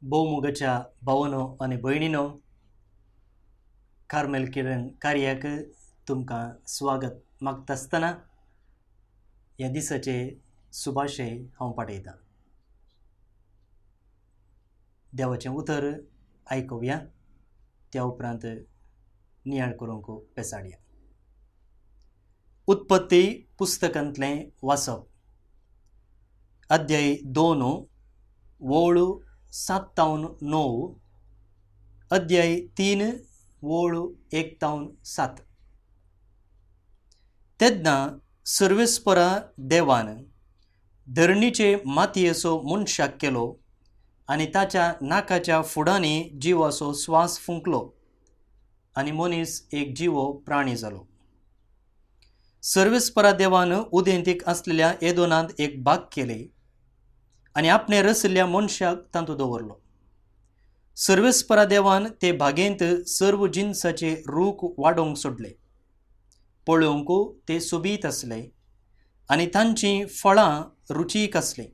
भोवमोगाच्या भावानो आनी भयणीनो, कार्मेल किरण कार्याक तुमकां स्वागत मागता आसतना ह्या दिसाचे सुभाशय हांव पाठयतां. देवाचें उतर आयकुया, त्या उपरांत नियाळ करूंक पेसाडया. उत्पत्ती पुस्तकांतलें वाचप, अध्याय 2 वळ 7-9, अध्याय 3 वळ 1-7. तेन्ना सर्वेस्परा देवान धरणीचे मातयेचो मनशाक केलो आनी ताच्या नाकाच्या फुडांनी जिवाचो स्वास फुंकलो आनी मनीस एक जिवो प्राणी जालो. सर्वेस्परा देवान उदेंतीक आसलेल्या एदोनांत एक बाग केली आनी आपणे रशिल्ल्या मनशाक तातूंत दवरलो. सर्वेस्परा देवान ते बागेंत सर्व जिनसाचे रूख वाडोवंक सोडले. पळोवंक ते सोबीत आसले आनी तांचीं फळां रुचीक आसलीं.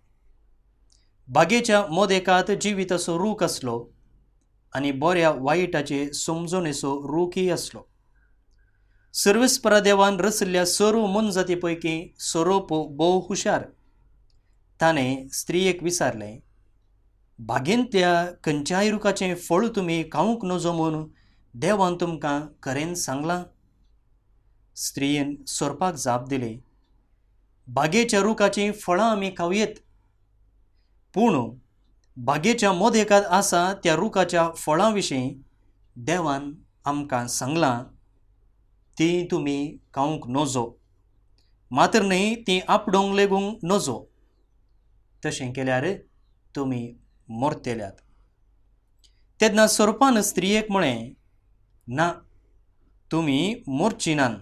बागेच्या मोदेकात जिविताचो रूख आसलो आनी बऱ्या वायटाचे समजणेचो रूखय आसलो. सर्वेस्परा देवान रशिल्ल्या सर्व मनजाती पैकी सोरोप भोव हुशार. ताणें स्त्रियेक विचारलें, बागेंतल्या खंयच्याय रुखाचें फळ तुमी खावंक नजो म्हूण देवान तुमकां खरेंच सांगलां? स्त्रियेन सोरपाक जाप दिली, बागेच्या रुखाचीं फळां आमी खावयेत, पूण बागेच्या मोदेकात आसा त्या रुखाच्या फळां विशीं देवान आमकां सांगलां, तीं तुमी खावंक नजो, मात्र न्हय तीं आपडोंक लेगूंक नजो, तशें केल्यार तुमी मरतल्यात. तेन्ना सोरपान स्त्रियेक म्हळें, ना, तुमी मरची नात.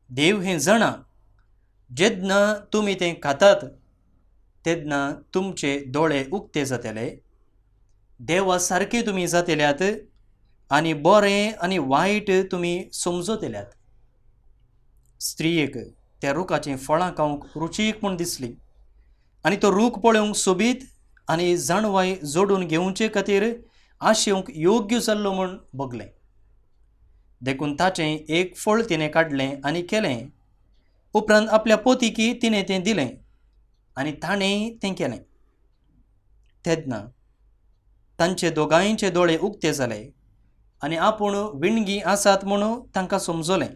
देव हें जाणा, जेन्ना तुमी तें खातात तेन्ना तुमचे दोळे उक्ते जातले, देवा सारके तुमी जातल्यात आनी बरें आनी वायट तुमी समजतल्यात. स्त्रियेक त्या रुखाचीं फळां खावंक रुचीक म्हूण दिसली आनी तो रूख पळोवंक सोबीत आनी जाणवाय जोडून घेवचे खातीर आशेवंक योग्य जाल्लो म्हूण भोगलें. देखून ताचें एक फळ तिणें काडलें आनी केलें. उपरांत आपल्या पोतीकी तिणें तें दिलें आनी ताणें तें केलें. तेन्ना तांचे दोगांयचे दोळे उक्ते जाले आनी आपूण विणगी आसात म्हूण तांकां समजलें.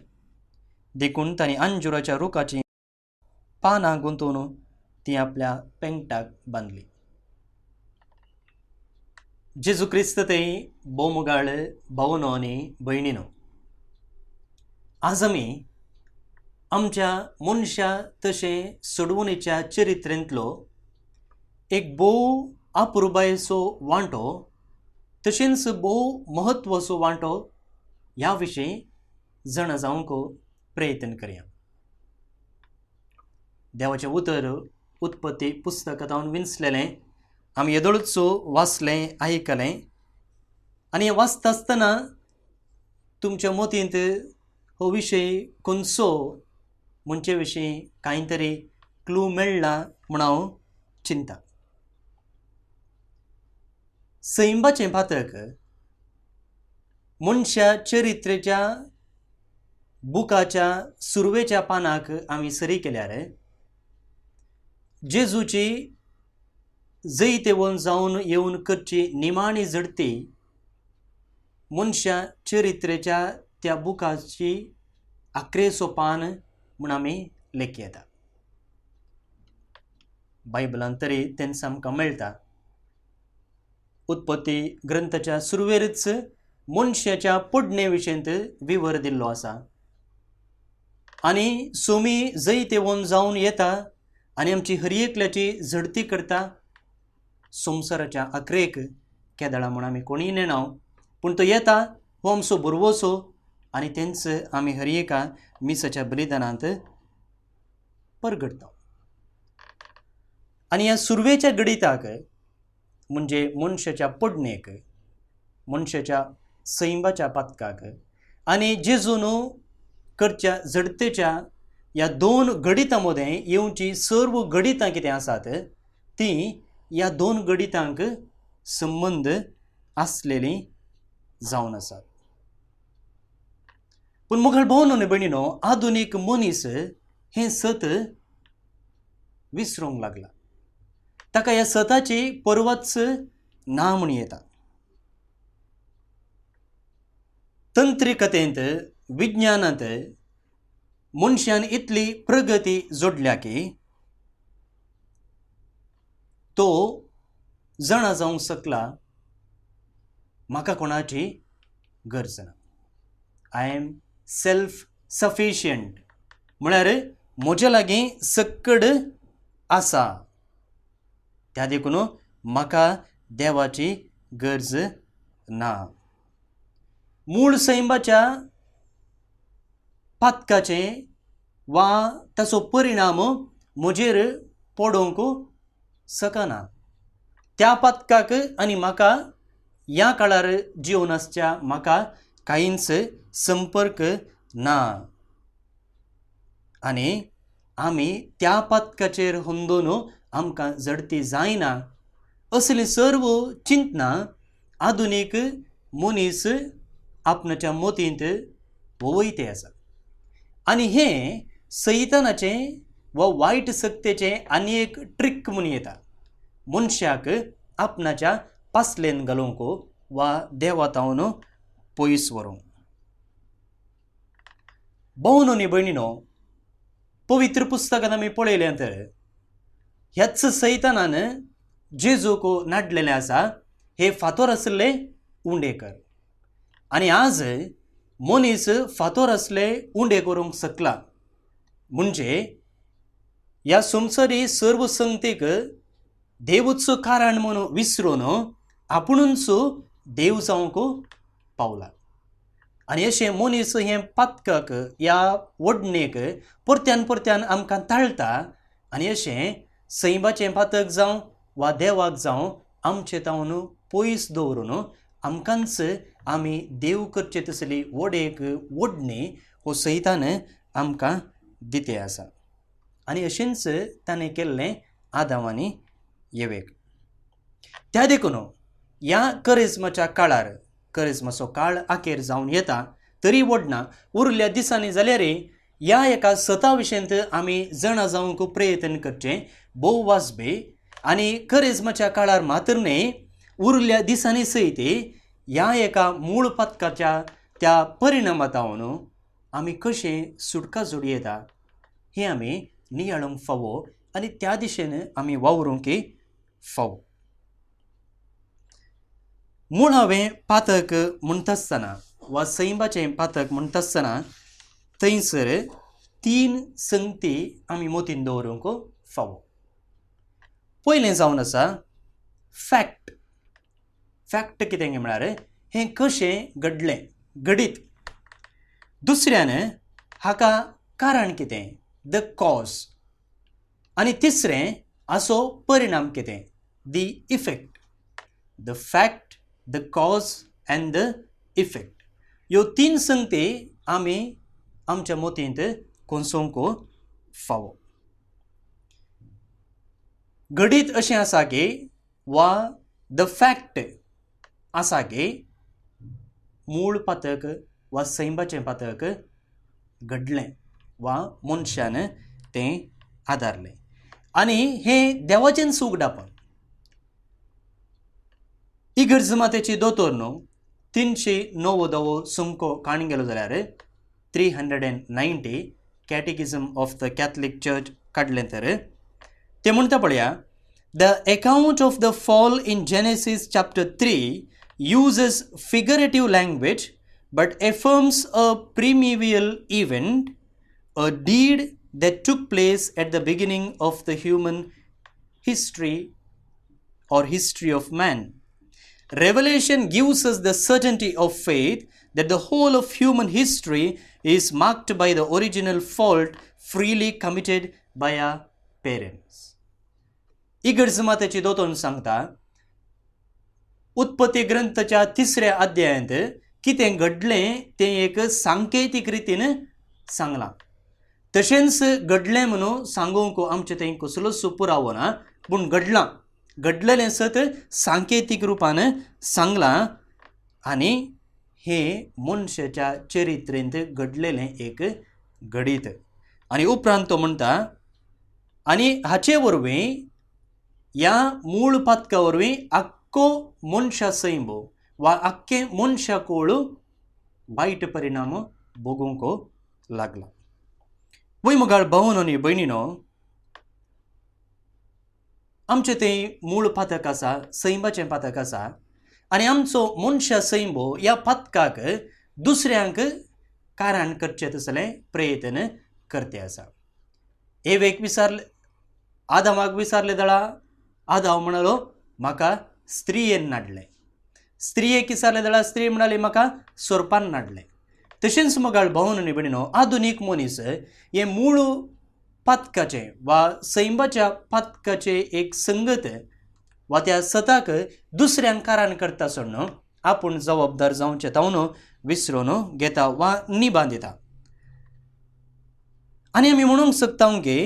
देखून तांणी अंजुराच्या रुखाचीं पानां गुंतून ती आपल्या पेंगटाक बांदली. जेजू क्रिस्त ते भोवमोगाळ भावनो आनी भयणीनो, आज आमी आमच्या मनशा तशें सोडवणेच्या चरित्रेंतलो एक भोव अपुरबायेचो वांटो तशेंच भोव म्हत्वाचो वांटो ह्या विशीं जाणा जावंक प्रयत्न करया. देवाचें उतर उत्पत्ती पुस्तकांत विंचलेलें आमी येदोळच वाचलें, आयकलें आनी हें वाचता आसतना तुमच्या मतींत हो विशय खंयचो म्हणचे विशीं कांय तरी क्लू मेळ्ळा म्हूण हांव चिंता. सैंबाचें पातक मनशा चरित्रेच्या बुकाच्या सुरवेच्या पानाक आमी सरी केल्यार जेजूची जैतेवन जावन येवन करची निमाणी झडती मनशा चरित्रेच्या त्या बुकाची आक्रेचो पान म्हूण आमी लेखी येता. बायबलान तरी तेंच आमकां मेळटा. उत्पत्ती ग्रंथाच्या सुरवेरच मनशाच्या पडणे विशयंत विवर दिल्लो आसा आनी सोमी जैतेवन जावन येता आनी आमची हर एकल्याची झडती करता. संवसाराच्या आखरेक केदळा म्हूण आमी कोणीय नेणाव, पूण तो येता हो आमचो भरवसो आनी तेंच आमी हर एका मिसाच्या बलिदानांत परगटता. आनी ह्या सुरवेच्या गणिताक म्हणजे मनशाच्या पडणेक, मनशाच्या सैंबाच्या पातकाक आनी जेजून करच्या झडतेच्या ह्या दोन गणितां मदें येवची सर्व गणितां कितें आसात तीं ह्या दोन गणितांक संबंद आसलेली जावन आसात. पूण मुखार भोवन आनी भयणीनो, आधुनीक मनीस हें सत विसरूंक लागला. ताका ह्या सताची पर्वाच ना म्हूण येता. तंत्रिकतेंत, विज्ञानांत मनशान इतली प्रगती जोडल्या की तो जाणा जावंक शकला म्हाका कोणाची गरज ना. I am self sufficient, म्हळ्यार म्हजे लागीं सक्कड आसा, त्या देखून म्हाका देवाची गरज ना. मूळ सैमाच्या पातकाचें वा ताचो परिणाम म्हजेर पडोवंक शकना. त्या पातकाक आनी म्हाका ह्या काळार जिवन आसच्या म्हाका कांयच संपर्क ना आनी आमी त्या पातकाचेर हुंदून आमकां जडती जायना असली सर्व चिंतना आधुनीक मनीस आपणाच्या मतींत वयते आसा. आनी हें सैतानाचें वा वायट सक्तेचें आनी एक ट्रीक म्हूण येता मनशाक आपणाच्या पासलेन घालूंक वा देवा तावन पयस व्हरूंक. भोवन आनी भयणीनो, पवित्र पुस्तकान आमी पळयलें तर ह्याच सैतानान जेजूक नाडलेलें आसा हे फातोर आसले उंडे कर. आनी आज मनीस फातोर आसले उंडे करूंक शकला. म्हणजे ह्या संवसारी सर्वसंगतीक देवूच कारण म्हणून विसरून आपुणूच देव जावंक पावला. आनी अशें मनीस हें पातकाक ह्या ओडणेक परत्यान परत्यान आमकां ताळटा आनी अशें सैमाचें पातक जावं वा देवाक जावं आमचे तावन पयस दवरून आमकांच आमी देव करचे तसली वडेक ओडणी हो सैतान आमकां दिते आसा. आनी अशेंच ताणें केल्लें आदाम आनी येवेक. त्या देखून ह्या करिज्माच्या काळार, करिज्माचो काळ आखेर जावन येता तरी वडना उरल्या दिसांनी जाल्यार ह्या एका सता विशयंत आमी जाणा जावंक प्रयत्न करचें भोव वाजबे. आनी करिज्माच्या काळार मात्र न्हय, उरल्या दिसांनी सयत ह्या एका मूळ पातकाच्या त्या परिणामांत आमी कशें सुटका जोडयेता हें आमी नियाळूंक फावो आनी त्या दिशेन आमी वावरूंक फावो. मुळावें पातक म्हणटा आसतना वा सैमाचें पातक म्हणटा आसतना थंयसर तीन संगती आमी मतीन दवरूंक फावो. पयलें जावन आसा फॅक्ट. फॅक्ट कितें म्हळ्यार हें कशें घडलें, घडीत. दुसऱ्यान हाका कारण कितें, the cause. आनी तिसरें हाचो परिणाम कितें, the effect. The fact, the cause and the effect ह्यो तीन संगती आमी आमच्या मतींत कोसोवंक फावो. घडीत अशें आसा की वा the fact आसा की मूळ पातक वा सैमाचें पातक घडलें वा मनशान तें आदारलें आनी हें देवाचेंच उगडापण. इगर्ज मातेची दोतोर न्हू 390 सुंको काण गेलो जाल्यार 390 catechism of the Catholic church काडलें तर ते म्हणटा पळया, the account of the fall in Genesis chapter 3 uses figurative language but affirms a primeval event, a deed that took place at the beginning of the human history or history of man. Revelation gives us the certainty of faith that the whole of human history is marked by the original fault freely committed by our parents. इगर्ज मातेची दोतोन सांगता, उत्पत्ती ग्रंथाच्या 3ऱ्या अध्यायांत कितें घडलें तें एक सांकेतीक रितीन सांगलां. तशेंच घडलें म्हणून सांगूंक आमचे थंय कसलोच पुरावो ना, पूण घडलां. घडलेलें सत सांकेतीक रुपान सांगलां आनी हें मनशाच्या चरित्रेंत घडलेलें एक घडीत. आनी उपरांत तो म्हणटा आनी हाचे वरवीं ह्या मूळ पातका वरवीं आख्खो मनशा सैम वा आख्खें मनशा कोळ वायट परिणाम भोगूंक लागला. वय मोगाळ भावन आनी भयणीनो, आमचें तें मूळ पातक आसा, सैमाचें पातक आसा आनी आमचो मनशा सैम ह्या पातकाक दुसऱ्यांक कारण करचें तसलें प्रयत्न करते आसा. एवेक विचारले, आदामाक विचारले दळा, आदाव म्हणालो म्हाका स्त्रियेन नाडलें. स्त्रियेक विचारले दळा, स्त्री म्हणाली म्हाका सोरपान नाडलें. तशेंच मोगाळ भावन आनी भयणीनो, आधुनीक मनीस हें मूळ पातकाचें वा सैमाच्या पातकाचें एक संगत वा त्या सताक दुसऱ्यांक कारण करता सोडून आपूण जबाबदार जावचें तावन विसरून घेता वा निबां दिता. आनी आमी म्हणूंक शकता की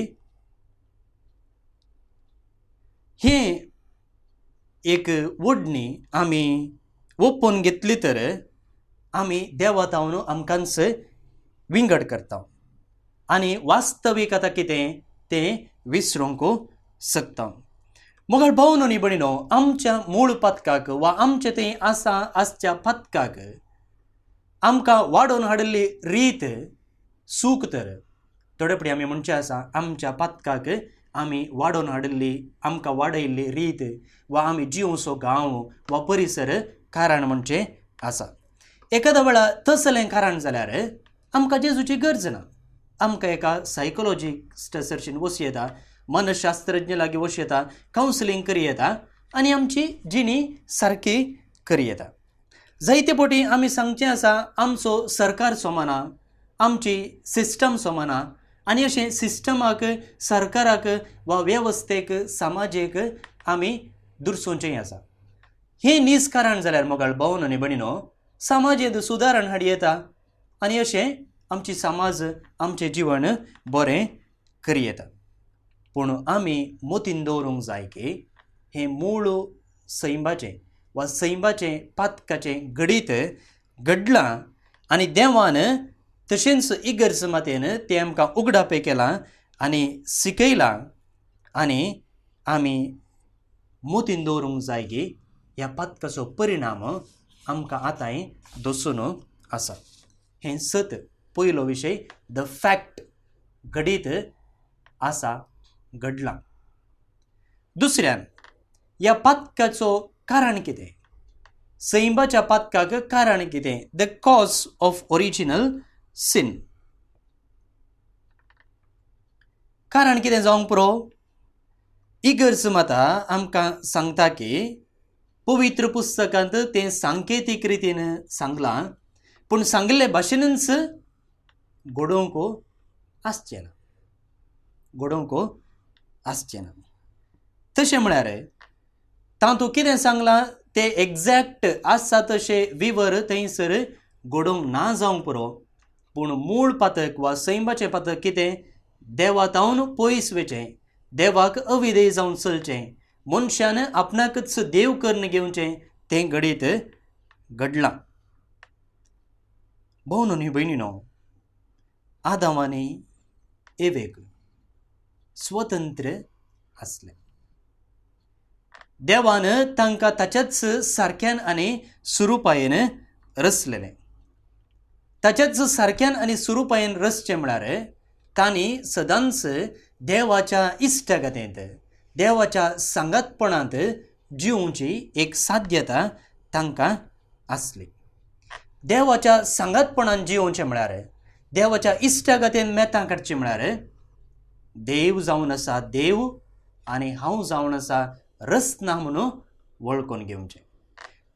हें एक ओडणी आमी ओपून घेतली तर आमी देवा तावन आमकांच विंगड करता आनी वास्तवीक आतां कितें तें विसरूंक शकता. मोगाळ भावन आनी भयणीनो, आमच्या मूळ पातकाक वा आमचें तें आसा आसच्या पातकाक आमकां वाडोवन हाडिल्ली रीत सूख तर थोडे फावटी आमी म्हणचें आसा आमच्या पातकाक आमी वाडोवन हाडिल्ली, आमकां वाडयल्ली रीत वा आमी जिवसो गांव वा परिसर कारण म्हणचें आसा. एखाद्या वेळा तसलें कारण जाल्यार आमकां जेजूची गरज ना. आमकां एका सायकोलॉजिस्ट सरशीन वचूं येता, मनशास्त्रज्ञ लागीं वचूं येता, कावन्सिलींग करी येता आनी आमची जिणी सारकी करी येता. जायते फावटी आमी सांगचें आसा आमचो सरकार सोमाना, आमची सिस्टम सोमाना आनी अशें सिस्टमाक, सरकाराक वा वेवस्थेक, समाजेक आमी दुरसोवचें आसा. हें नीज कारण जाल्यार मोगाळ भावन आनी भयणीनो, समाजेंत सुदारण हाडी येता आनी अशें आमची समाज, आमचें जिवन बरें करी येता. पूण आमी मतीन दवरूंक जाय की हें मूळ सैमाचें वा सैमाचें पातकाचें घडीत घडलां आनी देवान तशेंच इगर्ज मातेन तें आमकां उगडापें केलां आनी शिकयलां आनी आमी मतीन दवरूंक जाय की ह्या पातकाचो परिणाम आमकां आतांय दसून आसा. हें सत पयलो विशय, the fact, घडीत आसा, घडलां. दुसऱ्यान ह्या पातकाचो कारण कितें, सैमाच्या पातकाक कारण कितें, the cause of original sin. कारण कितें जावंक पुरो? इगर्ज माता आमकां सांगता की पवित्र पुस्तकांत तें सांकेतीक रितीन सांगलां, पूण सांगिल्ले भाशेनच घडोवंक आसचें ना, घडोवंक आसचें ना. तशें म्हळ्यार तातूंत कितें सांगलां तें एग्जॅक्ट आसा तशें विवर थंयसर घडोवंक ना जावंक पुरो, पूण मूळ पातक वा सैमाचें पातक कितें, देवा तावन पयस वचें, देवाक अविधेय जावन चलचें, मनशान आपणाकच देव करून घेवचें, तें घडीत घडलां. भोव न्हय भयणीनो, आदाम आनी एवेक स्वतंत्र आसले. देवान तांकां ताच्याच सारक्यान आनी सुरुपायेन रचलेलें. ताच्याच सारक्यान आनी सुरुपायेन रचचें म्हळ्यार तांणी सदांच देवाच्या इश्टागतेंत, देवाच्या सांगातपणांत जिवची एक साध्यता तांकां आसली. देवाच्या सांगातपणान जिवचें म्हळ्यार, देवाच्या इश्टागतेन मेतां काडचीं म्हळ्यार, देव जावन आसा देव आनी हांव जावन आसा रचना म्हणून वळखून घेवचें.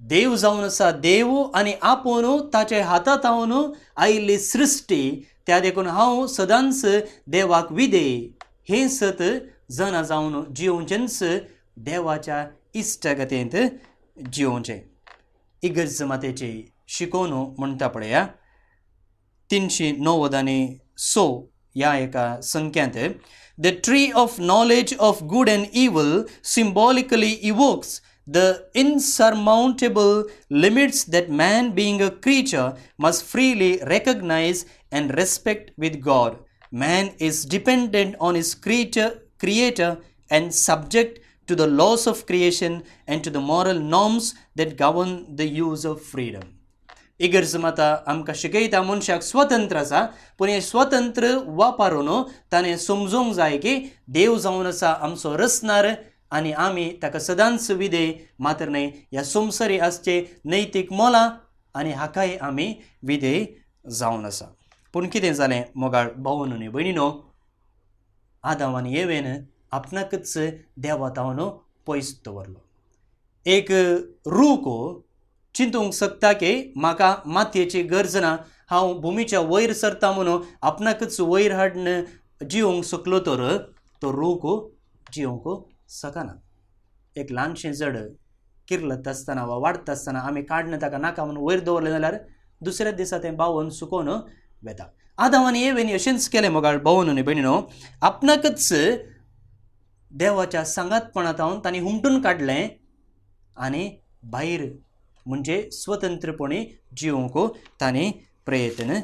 देव जावन आसा देव आनी आपूण ताचे हातांत हांव आयिल्ली सृश्टी, त्या देखून हांव सदांच देवाक विधेय हें सत जना जावन जिवचेंच, देवाच्या इश्टागतेंत जिवचें. इगर्ज मातेची शिकोवन म्हणटा पळया 396 ह्या एका संख्यांत, the tree of knowledge of good and evil symbolically evokes the insurmountable limits that man, being a creature, must freely recognize and respect with God. Man is dependent on his creator and subject to the laws of creation and to the moral norms that govern the use of freedom. इगर्ज माता आमकां शिकयता मनशाक स्वतंत्र आसा, पूण हें स्वतंत्र वापरून ताणें समजूंक जाय की देव जावन आसा आमचो रचणार आनी आमी ताका सदांच विधेय मात्र न्हय, ह्या संवसारी आसचे नैतीक मोलां आनी हाकाय आमी विधेय जावन आसा. पूण कितें जालें मोगाळ भावन आनी भयणीनो, आदांव आनी एवेन आपणाकच देवा तावन पयस दवरलो. एक रूख चिंतूंक शकता की म्हाका मातयेची गरज ना, हांव भुमीच्या वयर सरता म्हणून आपणाकच वयर हाडून जिवंक शकलो तर तो रूख जिवंक शकना. एक ल्हानशें जड किर्लत आसतना वा वाडटा आसतना आमी काडून ताका नाका म्हणून वयर दवरलें जाल्यार दुसऱ्या दिसा तें बावून सुकोवन वेता. आदांव आनी एवेन अशेंच केलें मोगाळ भावन आनी भयणीनो, आपणाकच देवाच्या सांगातपणांत तांणी हुमटून काडलें आनी भायर म्हणजे स्वतंत्रपणे जिवंक तांणी प्रयत्न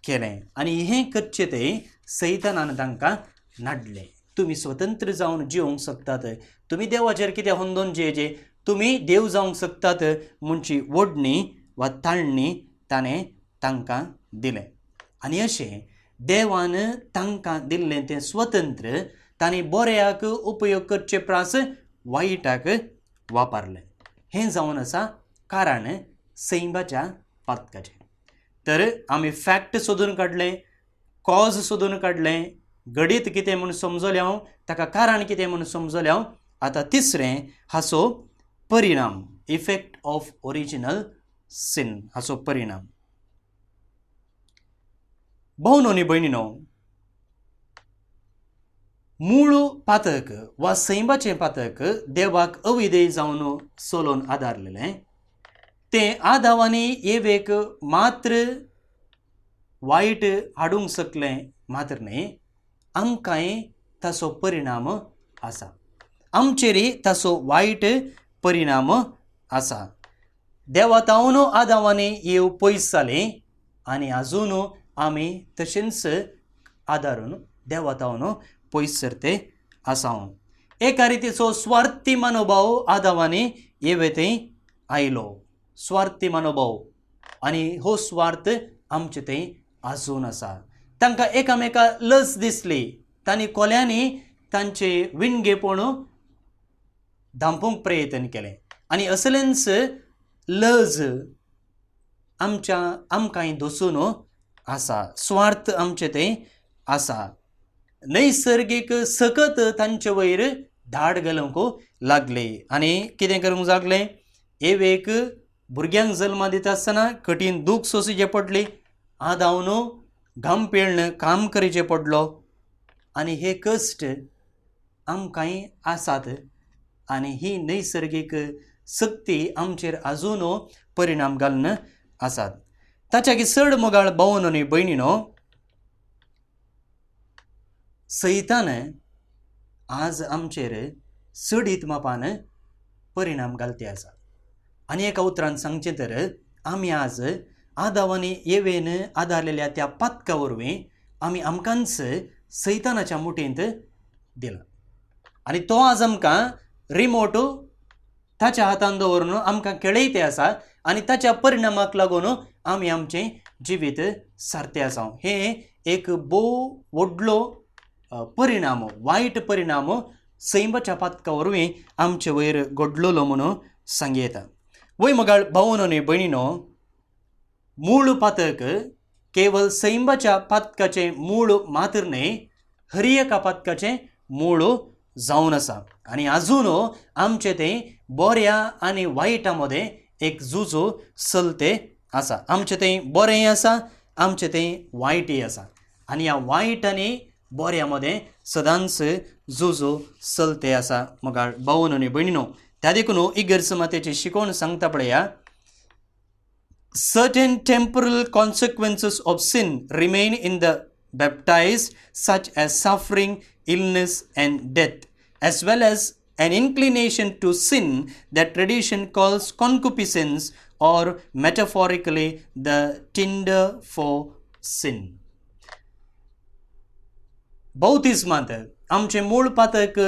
केलें. आनी हें करचें तें सैतानान तांकां नाडलें. तुमी स्वतंत्र जावन जिवंक शकतात, तुमी देवाचेर कितें होंदोन जियेचे, तुमी देव जावंक शकतात म्हणची ओडणी वा ताळणी ताणें तांकां दिलें. आनी अशें देवान तांकां दिल्लें तें स्वतंत्र तांणी बऱ्याक उपयोग करचे प्रास वायटाक वापरलें. हें जावन आसा कारण सैमाच्या पातकाचें. तर आमी फॅक्ट सोदून काडलें, कॉज सोदून काडलें, घडीत कितें म्हूण समजलें हांव, ताका कारण कितें म्हूण समजलें हांव. आतां तिसरें हाचो परिणाम, इफेक्ट ऑफ ओरिजिनल सिन, हाचो परिणाम. भोवनो न्ही भयणीनो, मूळ पातक वा सैमाचें पातक देवाक अविधेय जावन चलोवन आदारलेलें तें आदावांनी एवेक मात्र वायट हाडूंक शकलें मात्र न्ही, आमकांय ताचो परिणाम आसा, आमचेरय ताचो वायट परिणाम आसा. देवा तावन आदावांनी येव पयस जालें आनी आजून आमी तशेंच आदारून देवा तावन पयस सरते आसा. एका रितीचो स्वार्थी मनोभाव आदावांनी येवे थंय आयलो, स्वार्थी मनोभाव, आनी हो स्वार्थ आमचे थंय आजून आसा. तांकां एकामेका लज दिसली, तांणी कोल्यांनी तांचे विणगेपण धांपूंक प्रयत्न केलें आनी असलेंच लज आमच्या आमकांय दसून आसा, स्वार्थ आमचे थंय आसा. नैसर्गीक सकत तांचे वयर धाड घालूंक लागले आनी कितें करूंक लागलें, एवेक भुरग्यांक जल्मा दिता आसतना कठीण दूख सोंसचें पडली, आदावन घाम पिळ्ण काम करचें पडलो आनी हे कश्ट आमकांय आसात आनी ही नैसर्गीक शक्ती आमचेर आजून परिणाम घालून आसात. ताच्या चड मोगाळ भावन आनी भयणीनो, सैतान आज आमचेर चडीत मापान परिणाम घालते आसा. आनी एका उतरान सांगचें तर आमी आज आदावांनी एवेन आदारलेल्या त्या पातका वरवीं आमी आमकांच सैतानाच्या मुठींत दिला आनी तो आज आमकां रिमोट ताच्या हातान दवरून आमकां खेळयते आसा आनी ताच्या परिणामाक लागून आमी आमचें जिवीत सारतें आसा. हें एक भोव व्हडलो परिणाम, वायट परिणाम सैमाच्या पातका वरवीं आमचे वयर घडलेलो म्हणून सांगयता. वय मोगाळ भावन आनी भयणीनो, मूळ पातक केवल सैमाच्या पातकाचें मूळ मात्र न्हय, हर एका पातकाचें मूळ जावन आसा आनी आजून आमचें तें बऱ्या आनी वायटा मदें एक झुजो चलते आसा. आमचें तें बरेंय आसा, आमचें तें वायटय आसा आनी ह्या वायट आनी बऱ्या मदें सदांच झुजो चलते आसा. मोगाळ भावन आनी भयणीनो, त्या देखून इगर्ज मातेची शिकवण सांगता पळया, certain temporal consequences of sin remain in the baptized, such as suffering, illness and death, as well as an inclination to sin that tradition calls concupiscence, or metaphorically the tinder for sin. बौतिज्मांत आमचें मूळ पातक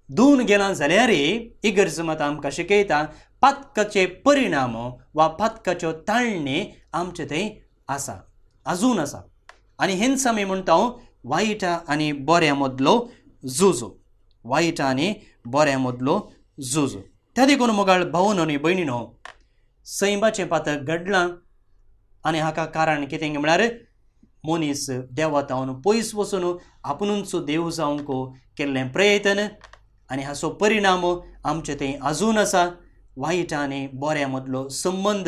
धुवन गेलां जाल्यार इगर्ज मात आमकां शिकयता पातकाचे परिणाम वा पातकाच्यो ताळणी आमचे थंय आसा, आजून आसा. आनी हेंच आमी म्हणटा वायटा आनी बऱ्या मदलो झुजो, वायटा आनी बऱ्या मदलो झुजो. त्या देखून मोगाळ भावनो आनी भयणीनो, सैमाचें पातक घडलां आनी हाका कारण कितें म्हळ्यार मनीस देवातावन पयस वचून आपुणूच देव जावंक केल्लें प्रयत्न आनी हाचो परिणाम आमचे थंय आजून आसा. वायट आनी बऱ्या मदलो संबंद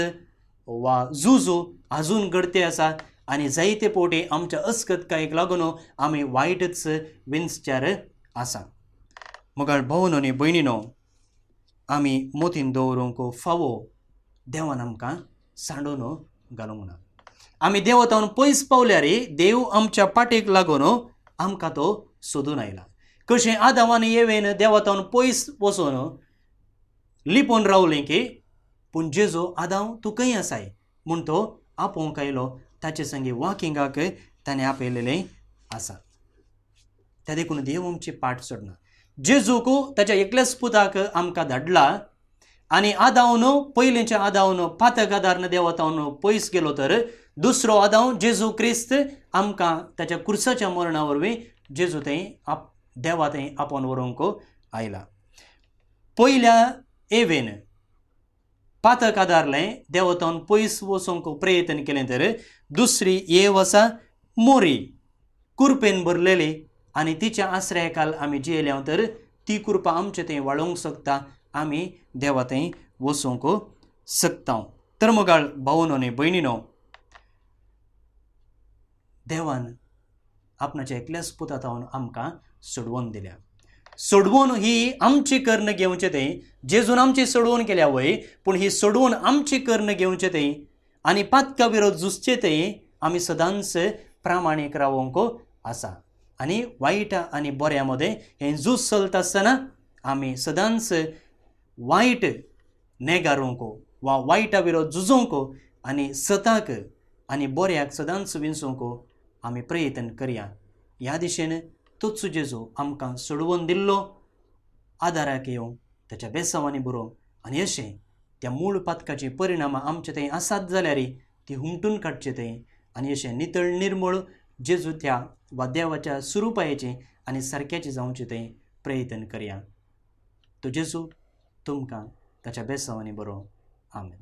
वा झुजो आजून घडते आसा आनी जायते फावटी आमच्या अस्कतकायेक लागून आमी वायटच विंचच्यार आसा. मोगाळ भावनो आनी भयणीनो, आमी मोतीन दवरूंक फावो देवान आमकां सांडून घालूंक ना. आमी देवतावन पयस पावल्यार देव आमच्या पाटेक लागून आमकां तो सोदून आयला. कशें आदाव आनी येवेन देवतावन पयस वचून लिपोवन रावलें की पूण जेजू आदाव तूं खंय आसाय म्हूण तो आपोवंक आयलो, ताचे संगी वॉकिंगाक ताणें आपयलेलें आसा. त्या देखून देव आमची पाट सोडना. जेजूक ताच्या एकल्याच पुताक आमकां धाडला आनी आदावन पयलींच्या आदावन पातक आदारन देवतावन पयस गेलो तर दुसरो आदाव जेजू क्रिस्त आमकां ताच्या कुर्साच्या मरणा वरवीं जेजू थंय देवा थंय आपोवन व्हरूंक आयला. पयल्या एवेन पातक आदारलें देवतावन पयस वचूंक प्रयत्न केलें तर दुसरी एव आसा मोरी कुरपेन भरलेली आनी तिच्या आसऱ्या काल आमी जियेल्या तर ती कुरपा आमचे थंय वाळोवंक शकता, आमी देवा थंय वचूंक शकता. तर मोगाळ भावनो आनी भयणीनो, देवान आपणाच्या एकल्याच पुतातावन आमकां सोडवून दिल्या. सोडवून ही आमची कर्ण घेवचे थंय जेजून आमची सोडवून केल्या वय, पूण ही सोडवून आमची कर्ण घेवचे थंय आनी पातका विरोध झुजचे थंय आमी सदांच प्रामाणीक रावोंक आसा. आनी वायटा आनी बऱ्या मदें हें झूज चलता आसतना आमी सदांच वायट नेगारूंक वा वायटा विरोध झुजोवंक आनी सताक आनी बऱ्याक सदांच विंचूंक आमी प्रयत्न करया. ह्या दिशेन तोच जेजू आमकां सोडवून दिल्लो आदाराक येवं ताच्या बेसांवांनी बरोवंक आनी अशें त्या मूळ पातकाची परिणामां आमचे थंय आसात जाल्यार ती हुमटून काडचे थंय आनी अशें नितळ निर्मळ जेजू त्या वा देवाच्या स्वरुपायेचें आनी सारक्याचें जावचें थंय प्रयत्न करया. तो जेजू तुमकां ताच्या बेसांवांनी बरोवं. आमेन.